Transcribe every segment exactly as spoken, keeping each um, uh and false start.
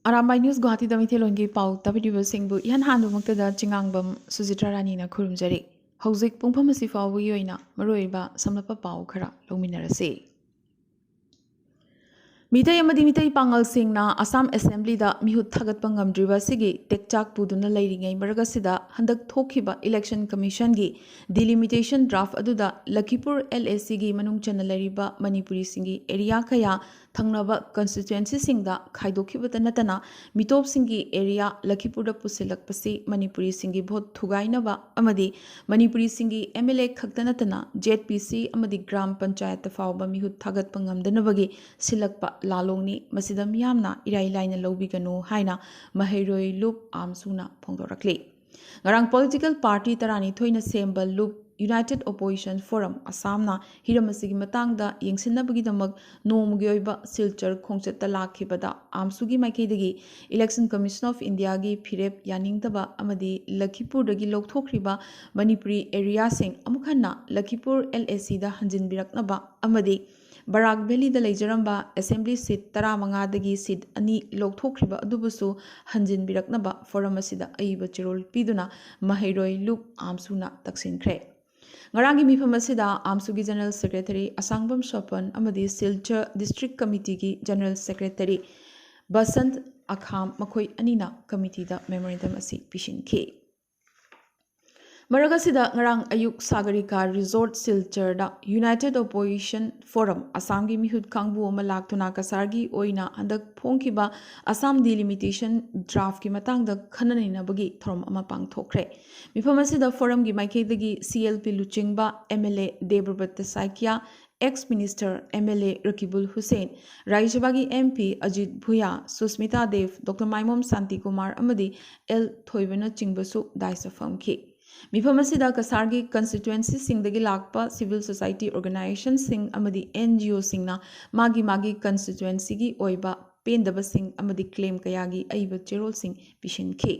Arambai news ꯒꯨꯋꯥꯍꯥꯇꯤꯗ ꯃꯩꯇꯩꯂꯣꯟꯒꯤ ꯄꯥꯎ ꯇꯥꯕꯤꯔꯤꯕꯁꯤꯡꯕꯨ ꯏꯍꯥꯟ ꯍꯥꯟꯕꯃꯛꯇꯗ ꯆꯤꯉꯥꯡꯕꯝ ꯁꯨꯖꯤꯇ꯭ꯔꯥ ꯔꯥꯅꯤꯅ ꯈꯨꯔꯨꯝꯖꯔꯤ꯫ ꯍꯧꯖꯤꯛ ꯄꯨꯡꯐꯝ ꯑꯁꯤ ꯐꯥꯎꯕꯒꯤ ꯑꯣꯏꯅ ꯃꯔꯨꯑꯣꯏꯕ ꯁꯝꯂꯞꯄ ꯄꯥꯎ ꯈꯔ ꯂꯧꯃꯤꯟꯅꯔꯁꯤ꯫ ꯃꯤꯇꯩ ꯑꯃꯗꯤ ꯃꯤꯇꯩ ꯄꯥꯉꯜꯁꯤꯡꯅ ꯑꯁꯥꯝ ꯑꯦꯁꯦꯝꯕ꯭ꯂꯤꯗ ꯃꯤꯍꯨꯠ ꯊꯥꯒꯠꯄ ꯉꯝꯗ꯭ꯔꯤꯕ ꯑꯁꯤꯒꯤ ꯇꯦꯛꯆꯥꯛ ꯄꯨꯗꯨꯅ ꯂꯩꯔꯤꯉꯩ ꯃꯔꯛ ꯑꯁꯤꯗ, ꯍꯟꯗꯛ ꯊꯣꯛꯈꯤꯕ ꯏꯂꯦꯛꯁꯟ ꯀꯃꯤꯁꯟꯒꯤ ꯗꯤꯂꯤꯃꯤꯇꯦꯁꯟ ꯗ꯭ꯔꯥꯐ ꯑꯗꯨꯗ ꯂꯈꯤꯄꯨꯔ ꯑꯦꯜ ꯑꯦ ꯁꯤꯒꯤ ꯃꯅꯨꯡ ꯆꯟꯅ ꯂꯩꯔꯤꯕ ꯃꯅꯤꯄꯨꯔꯤꯁꯤꯡꯒꯤ ꯑꯦꯔꯤꯌꯥ ꯀꯌꯥ ꯊꯪꯅꯕ ꯀꯟꯁꯇꯤꯇ꯭ꯋꯦꯟꯁꯤꯁꯤꯡꯗ ꯈꯥꯏꯗꯣꯛꯈꯤꯕꯇ ꯅꯠꯇꯅ, ꯃꯤꯇꯣꯞꯁꯤꯡꯒꯤ ꯑꯦꯔꯤꯌꯥ ꯂꯈꯤꯄꯨꯔꯗ ꯄꯨꯁꯤꯜꯂꯛꯄꯁꯤ ꯃꯅꯤꯄꯨꯔꯤꯁꯤꯡꯒꯤ ꯚꯣꯠ ꯊꯨꯒꯥꯏꯅꯕ ꯑꯃꯗꯤ ꯃꯅꯤꯄꯨꯔꯤꯁꯤꯡꯒꯤ ꯑꯦꯝ ꯑꯦꯜ ꯑꯦ ꯈꯛꯇ ꯅꯠꯇꯅ ꯖꯦꯠ ꯄꯤ ꯁꯤ ꯑꯃꯗꯤ ꯒ꯭ꯔꯥꯝ ꯄꯟꯆꯥꯌꯠꯇ ꯐꯥꯎꯕ ꯃꯤꯍꯨꯠ ꯊꯥꯒꯠꯄ ꯉꯝꯗꯅꯕꯒꯤ ꯁꯤꯜꯂꯛꯄ ꯂꯥꯂꯣꯡꯅꯤ, ꯃꯁꯤꯗ ꯃꯤꯌꯥꯝꯅ ꯏꯔꯥꯏ ꯂꯥꯏꯅ ꯂꯧꯕꯤꯒꯅꯨ ꯍꯥꯏꯅ ꯃꯍꯩꯔꯣꯏ ꯂꯨꯞ ꯑꯥꯝꯁꯨꯅ ꯐꯣꯡꯗꯣꯔꯛꯂꯤ꯫ ꯉꯔꯥꯡ ꯄꯣꯂꯤꯇꯤꯀꯦꯜ ꯄꯥꯔꯇꯤ ꯇꯔꯥꯅꯤꯊꯣꯏꯅ ꯁꯦꯝꯕ ꯂꯨꯞ ꯌꯨꯅꯥꯏꯇꯦꯠ ꯑꯣꯄꯣꯖꯤꯁꯟ ꯐꯣꯔꯝ ꯑꯁꯥꯝꯅ ꯍꯤꯔꯝ ꯑꯁꯤꯒꯤ ꯃꯇꯥꯡꯗ ꯌꯦꯡꯁꯤꯟꯅꯕꯒꯤꯗꯃꯛ ꯅꯣꯡꯃꯒꯤ ꯑꯣꯏꯕ ꯁꯤꯜꯆꯔ ꯈꯣꯡꯆꯠꯇ ꯂꯥꯛꯈꯤꯕꯗ, ꯑꯥꯝꯁꯨꯒꯤ ꯃꯥꯏꯀꯩꯗꯒꯤ ꯏꯂꯦꯛꯁꯟ ꯀꯃꯤꯁꯟ ꯑꯣꯐ ꯏꯟꯗꯤꯌꯥꯒꯤ ꯐꯤꯔꯦꯞ ꯌꯥꯅꯤꯡꯗꯕ ꯑꯃꯗꯤ ꯂꯈꯤꯄꯨꯔꯗꯒꯤ ꯂꯧꯊꯣꯛꯈ꯭ꯔꯤꯕ ꯃꯅꯤꯄꯨꯔꯤ ꯑꯦꯔꯤꯌꯥꯁꯤꯡ ꯑꯃꯨꯛ ꯍꯟꯅ ꯂꯈꯤꯄꯨꯔ ꯑꯦꯜ ꯑꯦ ꯁꯤꯗ ꯍꯟꯖꯤꯟꯕꯤꯔꯛꯅꯕ ꯑꯃꯗꯤ ꯕꯔꯥꯛ ꯚꯦꯂꯤꯗ ꯂꯩꯖꯔꯝꯕ ꯑꯦꯁꯦꯝꯕ꯭ꯂꯤ ꯁꯤꯠ ꯇꯔꯥꯃꯉꯥꯗꯒꯤ ꯁꯤꯠ ꯑꯅꯤ ꯂꯧꯊꯣꯛꯈ꯭ꯔꯤꯕ ꯑꯗꯨꯕꯨꯁꯨ ꯍꯟꯖꯤꯟꯕꯤꯔꯛꯅꯕ ꯐꯣꯔꯝ ꯑꯁꯤꯗ ꯑꯏꯕ ꯆꯦꯔꯣꯜ ꯄꯤꯗꯨꯅ ꯃꯍꯩꯔꯣꯏ ꯂꯨꯞ ꯑꯥꯝꯁꯨꯅ ꯇꯛꯁꯤꯟꯈ꯭ꯔꯦ꯫ ꯉꯔꯥꯡꯒꯤ ꯃꯤꯐꯝ ꯑꯁꯤꯗ ꯑꯥꯝꯁꯨꯒꯤ ꯖꯦꯅꯔꯦꯜ ꯁꯦꯀ꯭ꯔꯦꯇꯔꯤ ꯑꯁꯥꯡꯕꯝ ꯁꯣꯄꯟ ꯑꯃꯗꯤ Silchar district ꯀꯃꯤꯇꯤꯒꯤ general secretary Basant ꯑꯈꯥꯝ, ꯃꯈꯣꯏ ꯑꯅꯤꯅ ꯀꯃꯤꯇꯤꯗ ꯃꯦꯃꯣꯔꯦꯟꯗꯝ ꯑꯁꯤ ꯄꯤꯁꯤꯟꯈꯤ꯫ ꯃꯔꯛ ꯑꯁꯤꯗ, ꯉꯔꯥꯡ ꯑꯌꯨꯛ ꯁꯥꯒꯔꯤꯀꯥ ꯔꯤꯖꯣꯔꯠ ꯁꯤꯜꯆꯔꯗ ꯌꯨꯅꯥꯏꯇꯦꯠ ꯑꯣꯄꯣꯖꯤꯁꯟ ꯐꯣꯔꯝ ꯑꯁꯥꯝꯒꯤ ꯃꯤꯍꯨꯠ ꯀꯥꯡꯕꯨ ꯑꯃ ꯂꯥꯛꯇꯨꯅ ꯀꯁꯥꯔꯒꯤ ꯑꯣꯏꯅ ꯍꯟꯗꯛ ꯐꯣꯡꯈꯤꯕ ꯑꯁꯥꯝ ꯗꯤꯂꯤꯃꯤꯇꯦꯁꯟ ꯗ꯭ꯔꯥꯐꯀꯤ ꯃꯇꯥꯡꯗ ꯈꯟꯅ ꯅꯩꯅꯕꯒꯤ ꯊꯧꯔꯝ ꯑꯃ ꯄꯥꯡꯊꯣꯛꯈ꯭ꯔꯦ꯫ ꯃꯤꯐꯝ ꯑꯁꯤꯗ ꯐꯣꯔꯝꯒꯤ ꯃꯥꯏꯀꯩꯗꯒꯤ ꯁꯤ ꯑꯦꯜ ꯄꯤ ꯂꯨꯆꯤꯡꯕ, M L A Debabrata Saikia, ex minister M L A Rakibul Hussain, Rajya ꯁꯚꯥꯒꯤ M P Ajit Bhuyan, Sushmita Dev, doctor Maimom Shantikumar ꯑꯃꯗꯤ ꯑꯦꯜ ꯊꯣꯏꯕꯅꯆꯤꯡꯕꯁꯨ ꯗꯥꯏꯁꯇ ꯐꯝꯈꯤ꯫ ꯃꯤꯐꯝ ꯑꯁꯤꯗ ꯀꯁꯥꯔꯒꯤ ꯀꯟꯁꯇꯤꯇ꯭ꯋꯦꯟꯁꯤꯁꯤꯡꯗꯒꯤ ꯂꯥꯛꯄ ꯁꯤꯚꯤꯜ ꯁꯣꯁꯥꯏꯇꯤ ꯑꯣꯔꯒꯅꯥꯏꯖꯦꯁꯟꯁꯤꯡ ꯑꯃꯗꯤ ꯑꯦꯟ ꯖꯤ ꯑꯣꯁꯤꯡꯅ ꯃꯥꯒꯤ ꯃꯥꯒꯤ ꯀꯟꯁꯇꯤꯇ꯭ꯋꯦꯟꯁꯤꯒꯤ ꯑꯣꯏꯕ ꯄꯦꯟꯗꯕꯁꯤꯡ ꯑꯃꯗꯤ ꯀ꯭ꯂꯦꯝ ꯀꯌꯥꯒꯤ ꯑꯏꯕ ꯆꯦꯔꯣꯜꯁꯤꯡ ꯄꯤꯁꯤꯟꯈꯤ꯫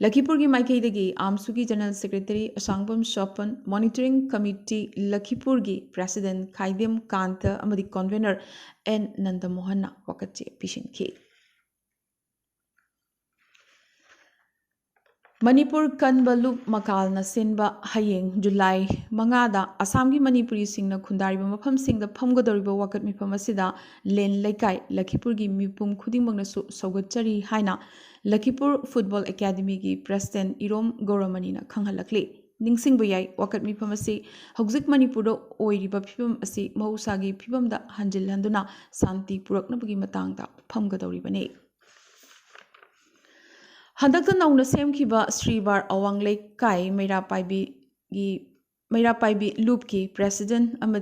ꯂꯈꯤꯄꯨꯔꯒꯤ ꯃꯥꯏꯀꯩꯗꯒꯤ ꯑꯥꯝꯁꯨꯒꯤ general secretary Asangbam Sopan, monitoring committee ꯂꯈꯤꯄꯨꯔꯒꯤ ꯄ꯭ꯔꯦꯁꯤꯗꯦꯟꯠ ꯈꯥꯏꯗꯦꯝ ꯀꯥꯟꯇ ꯑꯃꯗꯤ ꯀꯟꯚꯦꯅꯔ ꯑꯦꯟ ꯅꯟꯗꯃꯣꯍꯟꯅ ꯋꯥꯀꯠꯆꯦ ꯄꯤꯁꯤꯟꯈꯤ꯫ ꯃꯅꯤꯄꯨꯔ ꯀꯟꯕ ꯂꯨꯞ ꯃꯀꯥꯜꯅ ꯁꯤꯟꯕ ꯍꯌꯦꯡ ꯖꯨꯂꯥꯏ ꯃꯉꯥꯗ ꯑꯁꯥꯝꯒꯤ ꯃꯅꯤꯄꯨꯔꯤꯁꯤꯡꯅ ꯈꯨꯟꯗꯥꯔꯤꯕ ꯃꯐꯝꯁꯤꯡꯗ ꯐꯝꯒꯗꯧꯔꯤꯕ ꯋꯥꯀꯠ ꯃꯤꯐꯝ ꯑꯁꯤꯗ ꯂꯦꯟ ꯂꯩꯀꯥꯏ ꯂꯈꯤꯄꯨꯔꯒꯤ ꯃꯤꯄꯨꯝ ꯈꯨꯗꯤꯡꯃꯛꯅꯁꯨ ꯁꯧꯒꯠꯆꯔꯤ ꯍꯥꯏꯅ ꯂꯈꯤꯄꯨꯔ ꯐꯨꯠꯕꯣꯜ ꯑꯦꯀꯥꯗꯃꯤꯒꯤ ꯄ꯭ꯔꯦꯁꯤꯗꯦꯟꯠ ꯏꯔꯣꯝ ꯒꯧꯔꯃꯅꯤꯅ ꯈꯪꯍꯜꯂꯛꯂꯤ꯫ ꯅꯤꯡꯁꯤꯡꯕ ꯌꯥꯏ, ꯋꯥꯀꯠ ꯃꯤꯐꯝ ꯑꯁꯤ ꯍꯧꯖꯤꯛ ꯃꯅꯤꯄꯨꯔꯗ ꯑꯣꯏꯔꯤꯕ ꯐꯤꯕꯝ ꯑꯁꯤ ꯃꯍꯧꯁꯥꯒꯤ ꯐꯤꯕꯝꯗ ꯍꯟꯖꯤꯜꯍꯟꯗꯨꯅ ꯁꯥꯟꯇꯤ ꯄꯨꯔꯛꯅꯕꯒꯤ ꯃꯇꯥꯡꯗ ꯐꯝꯒꯗꯧꯔꯤꯕꯅꯤ꯫ ꯍꯟꯗꯛꯇ ꯅꯧꯅ ꯁꯦꯝꯈꯤꯕ ꯁ꯭ꯔꯤ ꯕꯥꯔ ꯑꯋꯥꯡ ꯂꯩꯀꯥꯏ ꯃꯩꯔꯥ ꯄꯥꯏꯕꯤꯒꯤ, ꯃꯩꯔꯥ ꯄꯥꯏꯕꯤ ꯂꯨꯞꯀꯤ ꯄ꯭ꯔꯦꯁꯤꯗꯦꯟꯠ ꯑꯃ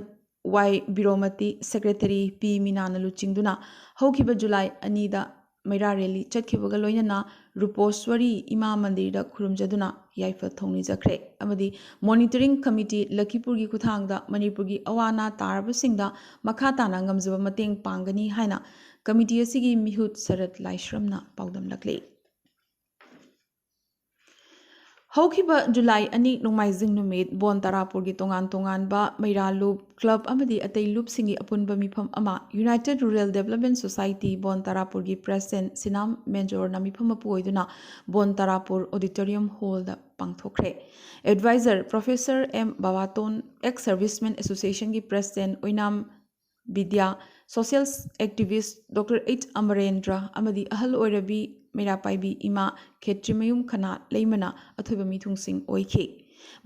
ꯋꯥꯏ ꯕꯤꯔꯣꯃꯇꯤ, ꯁꯦꯀ꯭ꯔꯦꯇꯔꯤ ꯄꯤ ꯃꯤꯅꯥꯅ ꯂꯨꯆꯤꯡꯗꯨꯅ ꯍꯧꯈꯤꯕ ꯖꯨꯂꯥꯏ ꯑꯅꯤꯗ ꯃꯩꯔꯥ ꯔꯦꯂꯤ ꯆꯠꯈꯤꯕꯒ ꯂꯣꯏꯅꯅ ꯔꯨꯄꯣꯁ꯭ꯋꯔꯤ ꯏꯃꯥ ꯃꯟꯗꯤꯔꯗ ꯈꯨꯔꯨꯝꯖꯗꯨꯅ ꯌꯥꯏꯐ ꯊꯧꯅꯤꯖꯈ꯭ꯔꯦ ꯑꯃꯗꯤ ꯃꯣꯅꯤꯇꯔꯤꯡ ꯀꯃꯤꯇꯤ ꯂꯈꯤꯄꯨꯔꯒꯤ ꯈꯨꯠꯊꯥꯡꯗ ꯃꯅꯤꯄꯨꯔꯒꯤ ꯑꯋꯥ ꯑꯅꯥ ꯇꯥꯔꯕꯁꯤꯡꯗ ꯃꯈꯥ ꯇꯥꯅ ꯉꯝꯖꯕ ꯃꯇꯦꯡ ꯄꯥꯡꯒꯅꯤ ꯍꯥꯏꯅ ꯀꯃꯤꯇꯤ ꯑꯁꯤꯒꯤ ꯃꯤꯍꯨꯠ ꯁꯔꯠ ꯂꯥꯏꯁ꯭ꯔꯝꯅ ꯄꯥꯎꯗꯝꯂꯛꯂꯤ꯫ ꯍꯧꯈꯤꯕ ꯖꯨꯂꯥꯏ ꯑꯅꯤ ꯅꯣꯡꯃꯥꯏꯖꯤꯡ ꯅꯨꯃꯤꯠ ꯕꯣꯟ ꯇꯔꯥꯄꯨꯔꯒꯤ ꯇꯣꯉꯥꯟ ꯇꯣꯉꯥꯟꯕ ꯃꯩꯔꯥ ꯂꯨꯞ, ꯀ꯭ꯂꯕ ꯑꯃꯗꯤ ꯑꯇꯩ ꯂꯨꯞꯁꯤꯡꯒꯤ ꯑꯄꯨꯟꯕ ꯃꯤꯐꯝ ꯑꯃ United Rural Development Society ꯕꯣꯟ ꯇꯔꯥꯄꯨꯔꯒꯤ ꯄ꯭ꯔꯦꯁꯤꯗꯦꯟꯠ ꯁꯤꯅꯥꯝ ꯃꯦꯟꯖꯣꯔꯅ ꯃꯤꯐꯝ ꯃꯄꯨ ꯑꯣꯏꯗꯨꯅ ꯕꯣꯟ ꯇꯔꯥꯄꯨꯔ auditorium hall ꯗ ꯄꯥꯡꯊꯣꯛꯈ꯭ꯔꯦ꯫ Advisor Professor M ꯕꯕꯥꯇꯣꯟ, ex Servicemen Association ꯒꯤ ꯄ꯭ꯔꯦꯁꯤꯗꯦꯟꯠ ꯑꯣꯏꯅꯥꯝ ꯕꯤꯗ꯭ꯌꯥ, social activist Doctor H ꯑꯃꯔꯦꯟꯗ꯭ꯔ ꯑꯃꯗꯤ ꯑꯍꯜ ꯑꯣꯏꯔꯕꯤ ꯃꯩꯔꯥ ꯄꯥꯏꯕꯤ ꯏꯃꯥ ꯈꯦꯇ꯭ꯔꯤꯃꯌꯨꯝ ꯈꯅꯥ ꯂꯩꯃꯅ ꯑꯊꯣꯏꯕ ꯃꯤꯊꯨꯡꯁꯤꯡ ꯑꯣꯏꯈꯤ꯫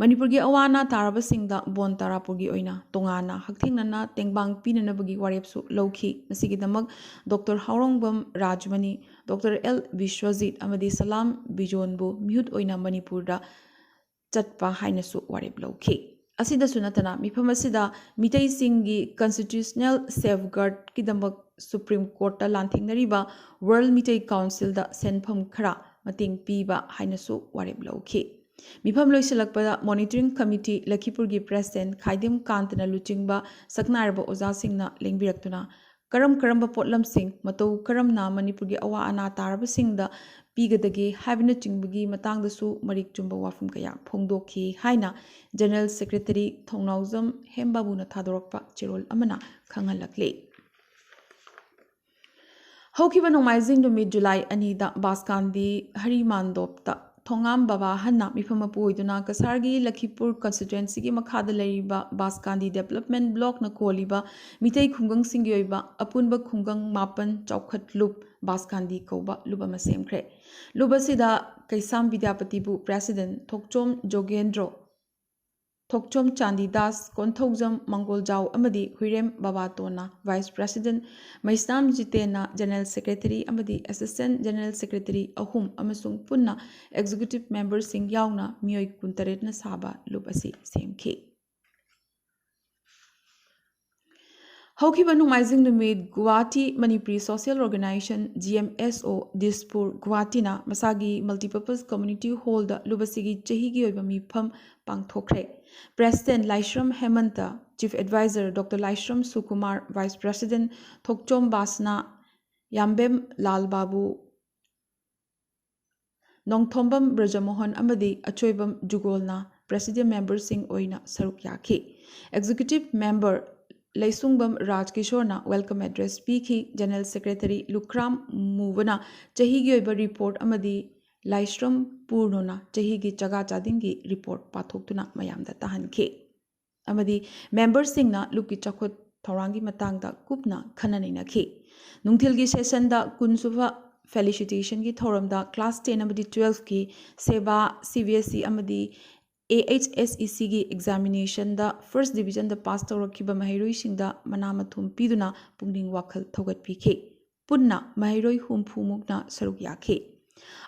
ꯃꯅꯤꯄꯨꯔꯒꯤ ꯑꯋꯥ ꯑꯅꯥ ꯇꯥꯔꯕꯁꯤꯡꯗ ꯕꯣꯟ ꯇꯔꯥꯄꯨꯔꯒꯤ ꯑꯣꯏꯅ ꯇꯣꯉꯥꯟꯅ ꯍꯛꯊꯦꯡꯅꯅ ꯇꯦꯡꯕꯥꯡ ꯄꯤꯅꯅꯕꯒꯤ ꯋꯥꯔꯦꯞꯁꯨ ꯂꯧꯈꯤ꯫ ꯃꯁꯤꯒꯤꯗꯃꯛ doctor ꯍꯥꯎꯔꯣꯡꯕꯝ Rajmani, doctor L Biswajit ꯑꯃꯗꯤ ꯁꯂꯥꯝ ꯕꯤꯖꯣꯟꯕꯨ ꯃꯤꯍꯨꯠ ꯑꯣꯏꯅ ꯃꯅꯤꯄꯨꯔꯗ ꯆꯠꯄ ꯍꯥꯏꯅꯁꯨ ꯋꯥꯔꯦꯞ ꯂꯧꯈꯤ꯫ ꯑꯁꯤꯗꯁꯨ ꯅꯠꯇꯅ ꯃꯤꯐꯝ ꯑꯁꯤꯗ ꯃꯤꯇꯩꯁꯤꯡꯒꯤ constitutional safeguard ꯀꯤꯗꯃꯛ Supreme Court ꯇ ꯂꯥꯟꯊꯦꯡꯅꯔꯤꯕ World ꯃꯤꯇꯩ Council ꯗ ꯁꯦꯟꯐꯝ ꯈꯔ ꯃꯇꯦꯡ ꯄꯤꯕ ꯍꯥꯏꯅꯁꯨ ꯋꯥꯔꯦꯞ ꯂꯧꯈꯤ꯫ ꯃꯤꯐꯝ ꯂꯣꯏꯁꯤꯜꯂꯛꯄꯗ ꯃꯣꯅꯤꯇꯔꯤꯡ ꯀꯃꯤꯇꯤ ꯂꯈꯤꯄꯨꯔꯒꯤ ꯄ꯭ꯔꯦꯁꯤꯗꯦꯟꯠ ꯈꯥꯏꯗꯤꯝ ꯀꯥꯟꯇꯅ ꯂꯨꯆꯤꯡꯕ ꯁꯛꯅꯥꯏꯔꯕ ꯑꯣꯖꯥꯁꯤꯡꯅ ꯂꯦꯡꯕꯤꯔꯛꯇꯨꯅ ꯀꯔꯝ ꯀꯔꯝꯕ ꯄꯣꯠꯂꯝꯁꯤꯡ ꯃꯇꯧ ꯀꯔꯝꯅ ꯃꯅꯤꯄꯨꯔꯒꯤ ꯑꯋꯥ ꯑꯅꯥ ꯇꯥꯔꯕꯁꯤꯡꯗ ꯄꯤꯒꯗꯒꯦ ꯍꯥꯏꯕꯅꯆꯤꯡꯕꯒꯤ ꯃꯇꯥꯡꯗꯁꯨ ꯃꯔꯤꯛ ꯆꯨꯝꯕ ꯋꯥꯐꯝ ꯀꯌꯥ ꯐꯣꯡꯗꯣꯛꯈꯤ ꯍꯥꯏꯅ General Secretary ꯊꯧꯅꯥꯎꯖꯝ ꯍꯦꯝꯕꯥꯕꯨꯅ ꯊꯥꯗꯣꯔꯛꯄ ꯆꯦꯔꯣꯜ ꯑꯃꯅ ꯈꯪꯍꯜꯂꯛꯂꯤ꯫ ꯍꯧꯈꯤꯕ ꯅꯣꯡꯃꯥꯏꯖꯤꯡ ꯅꯨꯃꯤꯠ ꯖꯨꯂꯥꯏ ꯑꯅꯤꯗ ꯕꯥꯁꯀꯥꯟꯗꯤ ꯍꯔꯤꯃꯥꯟꯗꯣꯞꯇ ꯊꯣꯉꯥꯝ ꯕꯕꯥꯍꯟꯅ ꯃꯤꯐꯝ ꯃꯄꯨ ꯑꯣꯏꯗꯨꯅ ꯀꯁꯥꯔꯒꯤ ꯂꯈꯤꯄꯨꯔ constituencyꯒꯤ ꯃꯈꯥꯗ ꯂꯩꯔꯤꯕ ꯕꯥꯁꯀꯥꯟꯗꯤ development blockꯅ ꯀꯣꯜꯂꯤꯕ ꯃꯤꯇꯩ ꯈꯨꯡꯒꯪꯁꯤꯡꯒꯤ ꯑꯣꯏꯕ ꯑꯄꯨꯟꯕ ꯈꯨꯡꯒꯪ ꯃꯥꯄꯟ ꯆꯥꯎꯈꯠꯂꯨꯞ ꯕꯥꯁꯀꯥꯟꯗꯤ ꯀꯧꯕ ꯂꯨꯞ ꯑꯃ ꯁꯦꯝꯈ꯭ꯔꯦ꯫ ꯂꯨꯞ ꯑꯁꯤꯗ ꯀꯩꯁꯥꯝ ꯕꯤꯗ꯭ꯌꯥꯄꯇꯤꯕꯨ president, ꯊꯣꯛꯆꯣꯝ ꯖꯣꯒꯦꯟꯗ꯭ꯔꯣ, ꯊꯣꯛꯆꯣꯝ ꯆꯥꯟꯗꯤꯗꯥꯁ, ꯀꯣꯟꯊꯧꯖꯝ ꯃꯪꯒꯣꯜꯖꯥꯎ ꯑꯃꯗꯤ ꯍꯨꯏꯔꯦꯝ ꯕꯕꯥꯇꯣꯟꯅ vice president, ꯃꯩꯁꯅꯥꯝ ꯖꯤꯇꯦꯟꯅ general secretary ꯑꯃꯗꯤ assistant general secretary ꯑꯍꯨꯝ ꯑꯃꯁꯨꯡ ꯄꯨꯟꯅ executive memberꯁꯤꯡ ꯌꯥꯎꯅ ꯃꯤꯑꯣꯏ ꯀꯨꯟꯇꯔꯦꯠꯅ ꯁꯥꯕ ꯂꯨꯞ ꯑꯁꯤ ꯁꯦꯝꯈꯤ꯫ ꯍꯧꯈꯤꯕ ꯅꯣꯡꯃꯥꯏꯖꯤꯡ ꯅꯨꯃꯤꯠ Guwahati Manipuri Social Organisation, GMSO, Dispur, ꯒꯨꯋꯥꯍꯥꯇꯤꯅ ꯃꯁꯥꯒꯤ multipurpose community hallꯗ ꯂꯨꯞ ꯑꯁꯤꯒꯤ ꯆꯍꯤꯒꯤ ꯑꯣꯏꯕ ꯃꯤꯐꯝ ꯄꯥꯡꯊꯣꯛꯈ꯭ꯔꯦ꯫ President ꯂꯥꯏꯁ꯭ꯔꯝ ꯍꯦꯃꯟꯇ, chief adviser Doctor ꯂꯥꯏꯁ꯭ꯔꯝ ꯁꯨꯀꯨꯃꯥꯔ, vice president ꯊꯣꯛꯆꯣꯝ ꯕꯥꯁꯅꯥ, ꯌꯥꯝꯕꯦꯝ ꯂꯥꯜ ꯕꯥꯕꯨ, ꯅꯣꯡꯊꯣꯝꯕꯝ ꯕ꯭ꯔꯖꯃꯣꯍꯟ ꯑꯃꯗꯤ ꯑꯆꯣꯏꯕꯝ ꯖꯨꯒꯣꯜꯅ president memberꯁꯤꯡ ꯑꯣꯏꯅ ꯁꯔꯨꯛ ꯌꯥꯈꯤ꯫ Executive member ꯂꯩꯁꯨꯡꯕꯝ ꯔꯥꯖꯀꯤꯁꯣꯔꯅ welcome address ꯄꯤꯈꯤ꯫ General secretary ꯂꯨꯈ꯭ꯔꯥꯝ ꯃꯨꯕꯅ ꯆꯍꯤꯒꯤ ꯑꯣꯏꯕ report ꯑꯃꯗꯤ ꯂꯥꯏꯁ꯭ꯔꯝ ꯄꯨꯔꯅꯣꯅ ꯆꯍꯤꯒꯤ ꯆꯒꯥ ꯆꯥꯗꯤꯡꯒꯤ report ꯄꯥꯊꯣꯛꯇꯨꯅ ꯃꯌꯥꯝꯗ ꯇꯥꯍꯟꯈꯤ꯫ ꯑꯃꯗꯤ memberꯁꯤꯡꯅ ꯂꯨꯞꯀꯤ ꯆꯥꯎꯈꯠ ꯊꯧꯔꯥꯡꯒꯤ ꯃꯇꯥꯡꯗ ꯀꯨꯞꯅ ꯈꯟꯅ ꯅꯩꯅꯈꯤ꯫ ꯅꯨꯡꯊꯤꯜꯒꯤ sessionꯗ ꯀꯨꯟꯁꯨꯕ felicitationꯒꯤ ꯊꯧꯔꯝꯗ class ten ꯑꯃꯗꯤ twelveꯀꯤ ꯁꯦꯕꯥ, CBSE ꯑꯃꯗꯤ AHSECꯒꯤ examinationꯗ first divisionꯗ pass ꯇꯧꯔꯛꯈꯤꯕ ꯃꯍꯩꯔꯣꯏꯁꯤꯡꯗ ꯃꯅꯥ ꯃꯊꯨꯝ ꯄꯤꯗꯨꯅ ꯄꯨꯛꯅꯤꯡ ꯋꯥꯈꯜ ꯊꯧꯒꯠꯄꯤꯈꯤ꯫ ꯄꯨꯟꯅ ꯃꯍꯩꯔꯣꯏ ꯍꯨꯝꯐꯨ ꯃꯨꯛꯅ ꯁꯔꯨꯛ ꯌꯥꯈꯤ꯫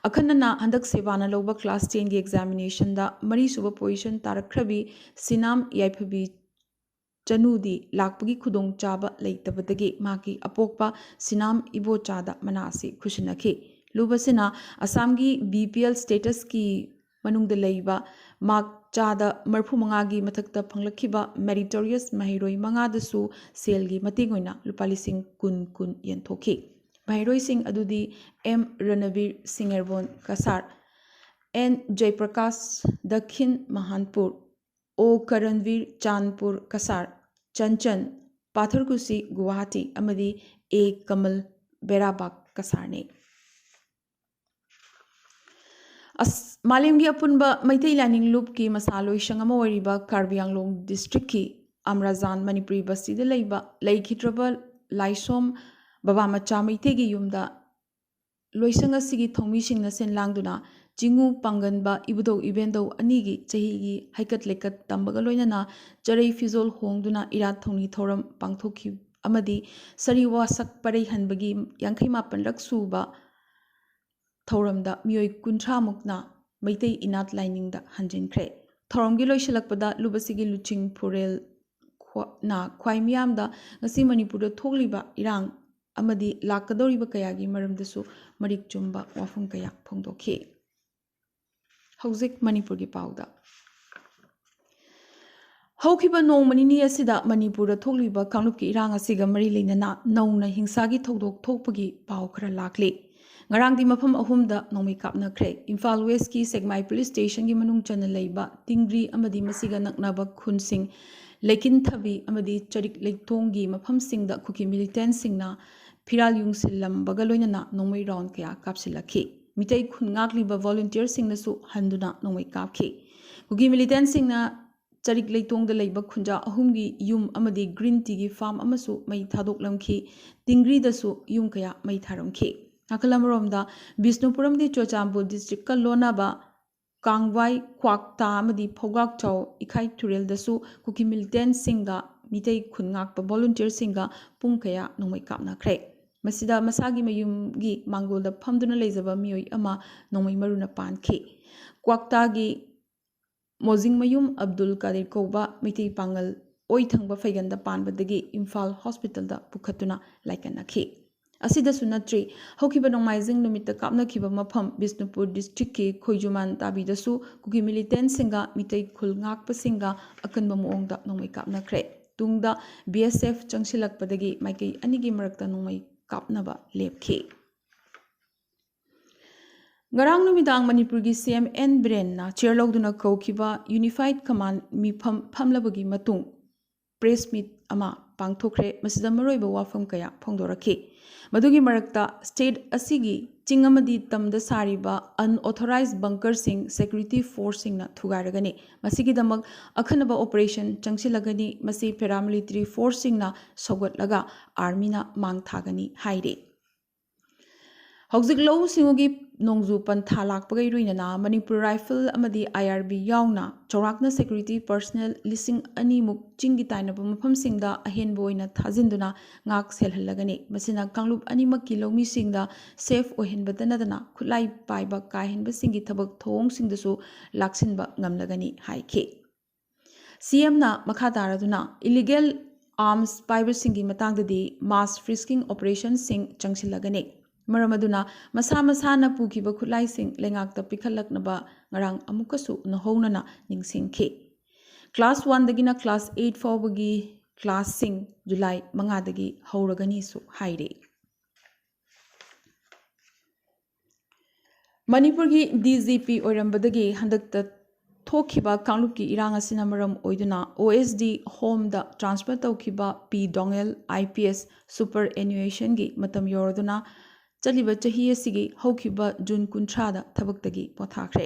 ꯑꯈꯟꯅꯅ ꯍꯟꯗꯛ ꯁꯦꯕꯥꯅ ꯂꯧꯕ class tenꯒꯤ examinationꯗ ꯃꯔꯤꯁꯨꯕ position ꯇꯥꯔꯛꯈ꯭ꯔꯕꯤ ꯁꯤꯅꯥꯝ ꯌꯥꯏꯐꯕꯤ ꯆꯅꯨꯗꯤ ꯂꯥꯛꯄꯒꯤ ꯈꯨꯗꯣꯡꯆꯥꯕ ꯂꯩꯇꯕꯗꯒꯤ ꯃꯍꯥꯛꯀꯤ ꯑꯄꯣꯛꯄ ꯁꯤꯅꯥꯝ ꯏꯕꯣꯆꯥꯗ ꯃꯅꯥ ꯑꯁꯤ ꯈꯨꯠꯁꯤꯟꯅꯈꯤ꯫ ꯂꯨꯞ ꯑꯁꯤꯅ ꯑꯁꯥꯝꯒꯤ BPL statusꯀꯤ ꯃꯅꯨꯡꯗ ꯂꯩꯕ mark ꯆꯥꯗ ꯃꯔꯤꯐꯨ ꯃꯉꯥꯒꯤ ꯃꯊꯛꯇ ꯐꯪꯂꯛꯈꯤꯕ meritorious ꯃꯍꯩꯔꯣꯏ ꯃꯉꯥꯗꯁꯨ ꯁꯦꯜꯒꯤ ꯃꯇꯦꯡ ꯑꯣꯏꯅ ꯂꯨꯄꯥ ꯂꯤꯁꯤꯡ ꯀꯨꯟ ꯀꯨꯟ ꯌꯦꯟꯊꯣꯛꯈꯤ꯫ ꯃꯍꯩꯔꯣꯏꯁꯤꯡ ꯑꯗꯨꯗꯤ M ꯔꯅꯕꯤꯔ, ꯁꯤꯡꯉꯦꯔꯕꯣꯟ Cachar, N ꯖꯌꯄ꯭ꯔꯀꯥꯁ, ꯗꯈꯤꯟ ꯃꯍꯥꯟꯄꯨꯔ, O ꯀꯔꯟꯕꯤꯔ, ꯆꯥꯟꯄꯨꯔ Cachar, Chanchan, ꯄꯥꯊꯔꯀꯨꯁꯤ, Guwahati, ꯑꯃꯗꯤ A ꯀꯃꯜ, ꯕꯦꯔꯥꯕꯥꯒ ꯀꯁꯥꯔꯅꯤ꯫ ꯑꯁ ꯃꯥꯂꯦꯝꯒꯤ ꯑꯄꯨꯟꯕ ꯃꯩꯇꯩ ꯂꯥꯏꯅꯤꯡ ꯂꯨꯞꯀꯤ ꯃꯁꯥ ꯂꯣꯏꯁꯪ ꯑꯃ ꯑꯣꯏꯔꯤꯕ ꯀꯥꯔꯕꯤ ꯑꯪꯂꯣꯡ ꯗꯤꯁꯇ꯭ꯔꯤꯛꯀꯤ ꯑꯝꯔꯥꯖꯥꯟ ꯃꯅꯤꯄꯨꯔꯤ ꯕꯁꯇꯤꯗ ꯂꯩꯕ ꯂꯩꯈꯤꯗ꯭ꯔꯕ ꯂꯥꯏꯁꯣꯝ ꯕꯕꯥ ꯃꯆꯥ ꯃꯩꯇꯩꯒꯤ ꯌꯨꯝꯗ ꯂꯣꯏꯁꯪ ꯑꯁꯤꯒꯤ ꯊꯧꯃꯤꯁꯤꯡꯅ ꯁꯤꯟ ꯂꯥꯡꯗꯨꯅ ꯆꯤꯡꯉꯨ ꯄꯥꯡꯒꯟꯕ ꯏꯕꯨꯙꯧ ꯏꯕꯦꯟꯗꯧ ꯑꯅꯤꯒꯤ ꯆꯍꯤꯒꯤ ꯍꯩꯀꯠ ꯂꯩꯀꯠ ꯇꯝꯕꯒ ꯂꯣꯏꯅꯅ ꯆꯔꯩ ꯐꯤꯖꯣꯜ ꯍꯣꯡꯗꯨꯅ ꯏꯔꯥꯠ ꯊꯧꯅꯤ ꯊꯧꯔꯝ ꯄꯥꯡꯊꯣꯛꯈꯤ ꯑꯃꯗꯤ ꯁꯔꯤ ꯋꯥꯁꯛ ꯄꯔꯩ ꯍꯟꯕꯒꯤ ꯌꯥꯡꯈꯩ ꯃꯥꯄꯟꯔꯛ ꯁꯨꯕ ꯊꯧꯔꯝꯗ ꯃꯤꯑꯣꯏ ꯀꯨꯟꯊ꯭ꯔꯥ ꯃꯨꯛꯅ ꯃꯩꯇꯩ ꯏꯅꯥꯠ ꯂꯥꯏꯅꯤꯡꯗ ꯍꯟꯖꯤꯟꯈ꯭ꯔꯦ꯫ ꯊꯧꯔꯝꯒꯤ ꯂꯣꯏꯁꯤꯜꯂꯛꯄꯗ ꯂꯨꯞ ꯑꯁꯤꯒꯤ ꯂꯨꯆꯤꯡ ꯐꯨꯔꯦꯜ ꯈ꯭ꯋꯥ-, ꯅ ꯈ꯭ꯋꯥꯏ ꯃꯤꯌꯥꯝꯗ ꯉꯁꯤ ꯃꯅꯤꯄꯨꯔꯗ ꯊꯣꯛꯂꯤꯕ ꯏꯔꯥꯡ ꯑꯃꯗꯤ ꯂꯥꯛꯀꯗꯧꯔꯤꯕ ꯀꯌꯥꯒꯤ ꯃꯔꯝꯗꯁꯨ ꯃꯔꯤꯛ ꯆꯨꯝꯕ ꯋꯥꯐꯝ ꯀꯌꯥ ꯐꯣꯡꯗꯣꯛꯈꯤ꯫ ꯍꯧꯖꯤꯛ ꯃꯅꯤꯄꯨꯔꯒꯤ ꯄꯥꯎꯗ꯫ ꯍꯧꯈꯤꯕ ꯅꯣꯡꯃ ꯅꯤꯅꯤ ꯑꯁꯤꯗ ꯃꯅꯤꯄꯨꯔꯗ ꯊꯣꯛꯂꯤꯕ ꯀꯥꯡꯂꯨꯞꯀꯤ ꯏꯔꯥꯡ ꯑꯁꯤꯒ ꯃꯔꯤ ꯂꯩꯅꯅ ꯅꯧꯅ ꯍꯤꯡꯁꯥꯒꯤ ꯊꯧꯗꯣꯛ ꯊꯣꯛꯄꯒꯤ ꯄꯥꯎ ꯈꯔ ꯂꯥꯛꯂꯤ꯫ ꯉꯔꯥꯡꯗꯤ ꯃꯐꯝ ꯑꯍꯨꯝꯗ ꯅꯣꯡꯃꯩ ꯀꯥꯞꯅꯈ꯭ꯔꯦ꯫ ꯏꯝꯐꯥꯜ ꯋꯦꯁꯀꯤ ꯁꯦꯛꯃꯥꯏ ꯄꯨꯂꯤꯁ ꯁ꯭ꯇꯦꯁꯟꯒꯤ ꯃꯅꯨꯡ ꯆꯟꯅ ꯂꯩꯕ ꯇꯤꯡꯒ꯭ꯔꯤ ꯑꯃꯗꯤ ꯃꯁꯤꯒ ꯅꯛꯅꯕ ꯈꯨꯟꯁꯤꯡ ꯂꯩꯀꯤꯟꯊꯕꯤ ꯑꯃꯗꯤ ꯆꯔꯤꯛ ꯂꯩꯇꯣꯡꯒꯤ ꯃꯐꯝꯁꯤꯡꯗ ꯀꯨꯀꯤ ꯃꯤꯂꯤꯇꯦꯟꯠꯁꯤꯡꯅ ꯐꯤꯔꯥꯜ ꯌꯨꯡꯁꯤꯜꯂꯝꯕꯒ ꯂꯣꯏꯅꯅ ꯅꯣꯡꯃꯩ ꯔꯥꯎꯟ ꯀꯌꯥ ꯀꯥꯞꯁꯤꯜꯂꯛꯈꯤ꯫ ꯃꯤꯇꯩ ꯈꯨꯟ ꯉꯥꯛꯂꯤꯕ ꯚꯣꯂꯨꯟꯇꯤꯌꯔꯁꯤꯡꯅꯁꯨ ꯍꯟꯗꯨꯅ ꯅꯣꯡꯃꯩ ꯀꯥꯞꯈꯤ꯫ ꯀꯨꯀꯤ ꯃꯤꯂꯤꯇꯦꯟꯠꯁꯤꯡꯅ ꯆꯔꯤꯛ ꯂꯩꯇꯣꯡꯗ ꯂꯩꯕ ꯈꯨꯟꯖꯥ ꯑꯍꯨꯝꯒꯤ ꯌꯨꯝ ꯑꯃꯗꯤ ꯒ꯭ꯔꯤꯟ ꯇꯤꯒꯤ ꯐꯥꯔꯝ ꯑꯃꯁꯨ ꯃꯩ ꯊꯥꯗꯣꯛꯂꯝꯈꯤ꯫ ꯇꯤꯡꯒ꯭ꯔꯤꯗꯁꯨ ꯌꯨꯝ ꯀꯌꯥ ꯃꯩ ꯊꯥꯔꯝꯈꯤ꯫ ꯅꯥꯀꯜ ꯑꯃꯔꯣꯝꯗ, ꯕꯤꯁꯅꯨꯄꯨꯔ ꯑꯃꯗꯤ ꯆꯨꯔꯆꯥꯟꯄꯨꯔ ꯗꯤꯁꯇ꯭ꯔꯤꯛꯀ ꯂꯣꯟꯅꯕ ꯀꯥꯡꯋꯥꯏ, ꯀ꯭ꯋꯥꯛꯇꯥ ꯑꯃꯗꯤ ꯐꯧꯒꯥꯛꯆꯥꯎ ꯏꯈꯥꯏ ꯇꯨꯔꯦꯜꯗꯁꯨ ꯀꯨꯀꯤ ꯃꯤꯂꯤꯇꯦꯟꯠꯁꯤꯡꯒ ꯃꯤꯇꯩ ꯈꯨꯟ ꯉꯥꯛꯄ ꯚꯣꯂꯨꯟꯇꯤꯌꯔꯁꯤꯡꯒ ꯄꯨꯡ ꯀꯌꯥ ꯅꯣꯡꯃꯩ ꯀꯥꯞꯅꯈ꯭ꯔꯦ꯫ ꯃꯁꯤꯗ ꯃꯁꯥꯒꯤ ꯃꯌꯨꯝꯒꯤ ꯃꯥꯡꯒꯣꯜꯗ ꯐꯝꯗꯨꯅ ꯂꯩꯖꯕ ꯃꯤꯑꯣꯏ ꯑꯃ ꯅꯣꯡꯃꯩ ꯃꯔꯨꯅ ꯄꯥꯟꯈꯤ꯫ ꯀ꯭ꯋꯥꯛꯇꯥꯒꯤ ꯃꯣꯖꯤꯡꯃꯌꯨꯝ ꯑꯕꯗꯨꯜ ꯀꯥꯗꯤꯔ ꯀꯧꯕ ꯃꯩꯇꯩ ꯄꯥꯉꯜ ꯑꯣꯏ ꯊꯪꯕ ꯐꯩꯒꯟꯗ ꯄꯥꯟꯕꯗꯒꯤ ꯏꯝꯐꯥꯜ ꯍꯣꯁꯄꯤꯇꯥꯜꯗ ꯄꯨꯈꯠꯇꯨꯅ ꯂꯥꯏꯀꯠꯅꯈꯤ꯫ ꯑꯁꯤꯗꯁꯨ ꯅꯠꯇ꯭ꯔꯤ, ꯍꯧꯈꯤꯕ ꯅꯣꯡꯃꯥꯏꯖꯤꯡ ꯅꯨꯃꯤꯠꯇ ꯀꯥꯞꯅꯈꯤꯕ ꯃꯐꯝ ꯕꯤꯁꯅꯨꯄꯨꯔ ꯗꯤꯁꯇ꯭ꯔꯤꯛꯀꯤ ꯈꯣꯏꯖꯨꯃꯥꯟ ꯇꯥꯕꯤꯗꯁꯨ ꯀꯨꯀꯤ ꯃꯤꯂꯤꯇꯦꯟꯠꯁꯤꯡꯒ ꯃꯤꯇꯩ ꯈꯨꯜ ꯉꯥꯛꯄꯁꯤꯡꯒ ꯑꯀꯟꯕ ꯃꯑꯣꯡꯗ ꯅꯣꯡꯃꯩ ꯀꯥꯞꯅꯈ꯭ꯔꯦ꯫ ꯇꯨꯡꯗ ꯕꯤ ꯑꯦꯁ ꯑꯦꯐ ꯆꯪꯁꯤꯜꯂꯛꯄꯗꯒꯤ ꯃꯥꯏꯀꯩ ꯑꯅꯤꯒꯤ ꯃꯔꯛꯇ ꯅꯣꯡꯃꯩ ꯀꯥꯞꯅꯕ ꯂꯦꯞꯈꯤ꯫ ꯉꯔꯥꯡ ꯅꯨꯃꯤꯗꯥꯡ ꯃꯅꯤꯄꯨꯔꯒꯤ ꯁꯤ ꯑꯦꯝ ꯑꯦꯟ ꯕꯤꯔꯦꯟꯅ ꯆꯤꯌꯔ ꯂꯧꯗꯨꯅ ꯀꯧꯈꯤꯕ ꯌꯨꯅꯤꯐꯥꯏꯗ ꯀꯃꯥꯟ ꯃꯤꯐꯝ ꯐꯝꯂꯕꯒꯤ ꯃꯇꯨꯡ press meet ꯑꯃ ꯄꯥꯡꯊꯣꯛꯈ꯭ꯔꯦ꯫ ꯃꯁꯤꯗ ꯃꯔꯨꯑꯣꯏꯕ ꯋꯥꯐꯝ ꯀꯌꯥ ꯐꯣꯡꯗꯣꯔꯛꯈꯤ꯫ ꯃꯗꯨꯒꯤ ꯃꯔꯛꯇ state ꯑꯁꯤꯒꯤ ꯆꯤꯡ ꯑꯃꯗꯤ ꯇꯝꯗ ꯁꯥꯔꯤꯕ unauthorized bunkerꯁꯤꯡ security forceꯁꯤꯡꯅ ꯊꯨꯒꯥꯏꯔꯒꯅꯤ꯫ ꯃꯁꯤꯒꯤꯗꯃꯛ ꯑꯈꯟꯅꯕ operation ꯆꯪꯁꯤꯜꯂꯒꯅꯤ꯫ ꯃꯁꯤ paramilitary forceꯁꯤꯡꯅ ꯁꯧꯒꯠꯂꯒ armyꯅ ꯃꯥꯡ ꯊꯥꯒꯅꯤ ꯍꯥꯏꯔꯤ꯫ ꯍꯧꯖꯤꯛ ꯂꯧꯎ ꯁꯤꯡꯎꯒꯤ ꯅꯣꯡꯖꯨ ꯄꯟꯊꯥ ꯂꯥꯛꯄꯒ ꯏꯔꯣꯏꯅꯅ ꯃꯅꯤꯄꯨꯔ Rifle ꯑꯃꯗꯤ I R B ꯌꯥꯎꯅ ꯆꯥꯎꯔꯥꯛꯅ security personnel ꯂꯤꯁꯤꯡ ꯑꯅꯤꯃꯨꯛ ꯆꯤꯡꯒꯤ ꯇꯥꯏꯅꯕ ꯃꯐꯝꯁꯤꯡꯗ ꯑꯍꯦꯟꯕ ꯑꯣꯏꯅ ꯊꯥꯖꯤꯟꯗꯨꯅ ꯉꯥꯛ ꯁꯦꯜꯍꯜꯂꯒꯅꯤ꯫ ꯃꯁꯤꯅ ꯀꯥꯡꯂꯨꯞ ꯑꯅꯤꯃꯛꯀꯤ ꯂꯧꯃꯤꯁꯤꯡꯗ safe ꯑꯣꯏꯍꯟꯕꯇ ꯅꯠꯇꯅ ꯈꯨꯠꯂꯥꯏ ꯄꯥꯏꯕ ꯀꯥꯏꯍꯟꯕꯁꯤꯡꯒꯤ ꯊꯕꯛ ꯊꯧꯑꯣꯡꯁꯤꯡꯗꯁꯨ ꯂꯥꯛꯁꯤꯟꯕ ꯉꯝꯂꯒꯅꯤ ꯍꯥꯏꯈꯤ꯫ C Mꯅ ꯃꯈꯥ ꯇꯥꯔꯗꯨꯅ illegal arms ꯄꯥꯏꯕꯁꯤꯡꯒꯤ ꯃꯇꯥꯡꯗꯗꯤ mass frisking operationꯁꯤꯡ ꯆꯪꯁꯤꯜꯂꯒꯅꯤ꯫ ꯃꯔꯝ ꯑꯗꯨꯅ ꯃꯁꯥ ꯃꯁꯥꯅ ꯄꯨꯈꯤꯕ ꯈꯨꯠꯂꯥꯏꯁꯤꯡ ꯂꯩꯉꯥꯛꯇ ꯄꯤꯈꯠꯂꯛꯅꯕ ꯉꯔꯥꯡ ꯑꯃꯨꯛꯀꯁꯨ ꯅꯧꯍꯧꯅꯅ ꯅꯤꯡꯁꯤꯡꯈꯤ꯫ Class oneꯗꯒꯤꯅ class eight ꯐꯥꯎꯕꯒꯤ classꯁꯤꯡ July ꯃꯉꯥꯗꯒꯤ ꯍꯧꯔꯒꯅꯤꯁꯨ ꯍꯥꯏꯔꯤ꯫ ꯃꯅꯤꯄꯨꯔꯒꯤ D G P ꯑꯣꯏꯔꯝꯕꯗꯒꯤ ꯍꯟꯗꯛꯇ ꯊꯣꯛꯈꯤꯕ ꯀꯥꯡꯂꯨꯞꯀꯤ ꯏꯔꯥꯡ ꯑꯁꯤꯅ ꯃꯔꯝ ꯑꯣꯏꯗꯨꯅ O S D Homeꯗ transfer ꯇꯧꯈꯤꯕ P ꯗꯣꯉꯦꯜ I P S superannuationꯒꯤ ꯃꯇꯝ ꯌꯧꯔꯗꯨꯅ ꯆꯠꯂꯤꯕ ꯆꯍꯤ ꯑꯁꯤꯒꯤ ꯍꯧꯈꯤꯕ June ꯀꯨꯟꯊ꯭ꯔꯥꯗ ꯊꯕꯛꯇꯒꯤ ꯄꯣꯊꯥꯈ꯭ꯔꯦ꯫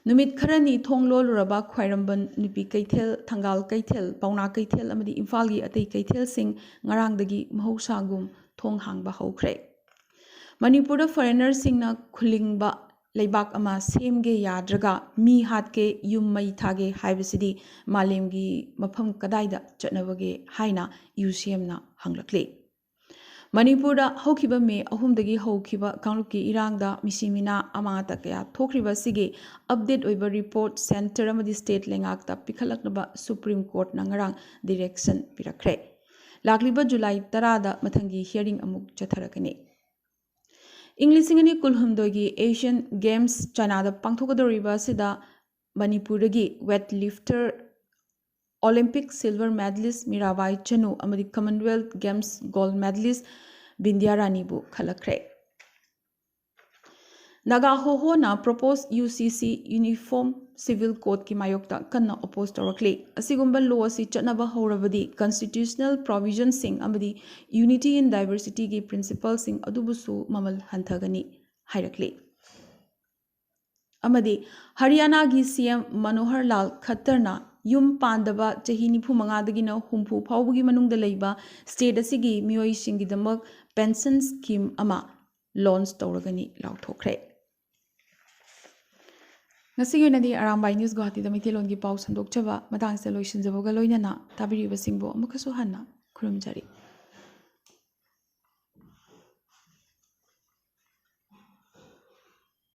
ꯅꯨꯃꯤꯠ ꯈꯔꯅꯤ ꯊꯣꯡ ꯂꯣꯜꯂꯨꯔꯕ ꯈ꯭ꯋꯥꯏꯔꯝꯕꯟ ꯅꯨꯄꯤ ꯀꯩꯊꯦꯜ, ꯊꯪꯒꯥꯜ ꯀꯩꯊꯦꯜ, ꯄꯥꯎꯅꯥ ꯀꯩꯊꯦꯜ ꯑꯃꯗꯤ ꯏꯝꯐꯥꯜꯒꯤ ꯑꯇꯩ ꯀꯩꯊꯦꯜꯁꯤꯡ ꯉꯔꯥꯡꯗꯒꯤ ꯃꯍꯧꯁꯥꯒꯨꯝ ꯊꯣꯡ ꯍꯥꯡꯕ ꯍꯧꯈ꯭ꯔꯦ꯫ ꯃꯅꯤꯄꯨꯔꯗ foreignerꯁꯤꯡꯅ ꯈꯨꯂꯤꯡꯕ ꯂꯩꯕꯥꯛ ꯑꯃ ꯁꯦꯝꯒꯦ ꯌꯥꯗ꯭ꯔꯒ ꯃꯤ ꯍꯥꯠꯀꯦ, ꯌꯨꯝ ꯃꯩ ꯊꯥꯒꯦ ꯍꯥꯏꯕꯁꯤꯗꯤ ꯃꯥꯂꯦꯝꯒꯤ ꯃꯐꯝ ꯀꯗꯥꯏꯗ ꯆꯠꯅꯕꯒꯦ ꯍꯥꯏꯅ U C Mꯅ ꯍꯪꯂꯛꯂꯤ꯫ ꯃꯅꯤꯄꯨꯔꯗ ꯍꯧꯈꯤꯕ ꯃꯦ ꯑꯍꯨꯝꯗꯒꯤ ꯍꯧꯈꯤꯕ ꯀꯥꯡꯂꯨꯞꯀꯤ ꯏꯔꯥꯡꯗ ꯃꯤꯁꯤ ꯃꯤꯅꯥ ꯑꯃꯥꯡ ꯑꯇꯥ ꯀꯌꯥ ꯊꯣꯛꯈ꯭ꯔꯤꯕ ꯑꯁꯤꯒꯤ update ꯑꯣꯏꯕ report centre ꯑꯃꯗꯤ state ꯂꯩꯉꯥꯛꯇ ꯄꯤꯈꯠꯂꯛꯅꯕ Supreme Courtꯅ ꯉꯔꯥꯡ direction ꯄꯤꯔꯛꯈ꯭ꯔꯦ꯫ ꯂꯥꯛꯂꯤꯕ July ꯇꯔꯥꯗ ꯃꯊꯪꯒꯤ hearing ꯑꯃꯨꯛ ꯆꯠꯊꯔꯛꯀꯅꯤ꯫ ꯏꯪ ꯂꯤꯁꯤꯡ ꯑꯅꯤ ꯀꯨꯟꯍꯨꯝꯗꯣꯏꯒꯤ Asian Games Chinaꯗ ꯄꯥꯡꯊꯣꯛꯀꯗꯧꯔꯤꯕ ꯑꯁꯤꯗ ꯃꯅꯤꯄꯨꯔꯗꯒꯤ weightlifter Olympic silver medalist Mirabai Chanu ꯑꯃꯗꯤ Commonwealth Games gold medalist ꯕꯤꯟꯗ꯭ꯌꯥ ꯔꯥꯅꯤꯕꯨ ꯈꯜꯂꯛꯈ꯭ꯔꯦ꯫ Naga ꯍꯣꯍꯣꯅ proposed UCC Uniform Civil Codeꯀꯤ ꯃꯥꯌꯣꯛꯇ ꯀꯟꯅ oppose ꯇꯧꯔꯛꯂꯤ꯫ ꯑꯁꯤꯒꯨꯝꯕ law ꯑꯁꯤ ꯆꯠꯅꯕ ꯍꯧꯔꯕꯗꯤ constitutional provisionꯁꯤꯡ ꯑꯃꯗꯤ unity in diversityꯒꯤ principleꯁꯤꯡ ꯑꯗꯨꯕꯨꯁꯨ ꯃꯃꯜ ꯍꯟꯊꯒꯅꯤ ꯍꯥꯏꯔꯛꯂꯤ꯫ ꯑꯃꯗꯤ ꯍꯔꯤꯌꯥꯅꯥꯒꯤ CM ꯃꯅꯣꯍꯔ ꯂꯥꯜ ꯈꯠꯇꯔꯅ ꯌꯨꯝ ꯄꯥꯟꯗꯕ ꯆꯍꯤ ꯅꯤꯐꯨ ꯃꯉꯥꯗꯒꯤꯅ ꯍꯨꯝꯐꯨ ꯐꯥꯎꯕꯒꯤ ꯃꯅꯨꯡꯗ ꯂꯩꯕ state ꯑꯁꯤꯒꯤ ꯃꯤꯑꯣꯏꯁꯤꯡꯒꯤꯗꯃꯛ pension scheme ꯑꯃ launch ꯇꯧꯔꯒꯅꯤ ꯂꯥꯎꯊꯣꯛꯈ꯭ꯔꯦ꯫ ꯉꯁꯤꯒꯤ ꯑꯣꯏꯅꯗꯤ ꯑꯔꯥꯝꯕꯥꯏ News ꯒꯨꯋꯥꯍꯥꯇꯤꯗ ꯃꯩꯇꯩꯂꯣꯟꯒꯤ ꯄꯥꯎ ꯁꯟꯗꯣꯛꯆꯕ ꯃꯇꯥꯡꯁꯤꯗ ꯂꯣꯏꯁꯤꯟꯖꯕꯒ ꯂꯣꯏꯅꯅ ꯇꯥꯕꯤꯔꯤꯕꯁꯤꯡꯕꯨ ꯑꯃꯨꯛꯀꯁꯨ ꯍꯟꯅ ꯈꯨꯔꯨꯝꯖꯔꯤ꯫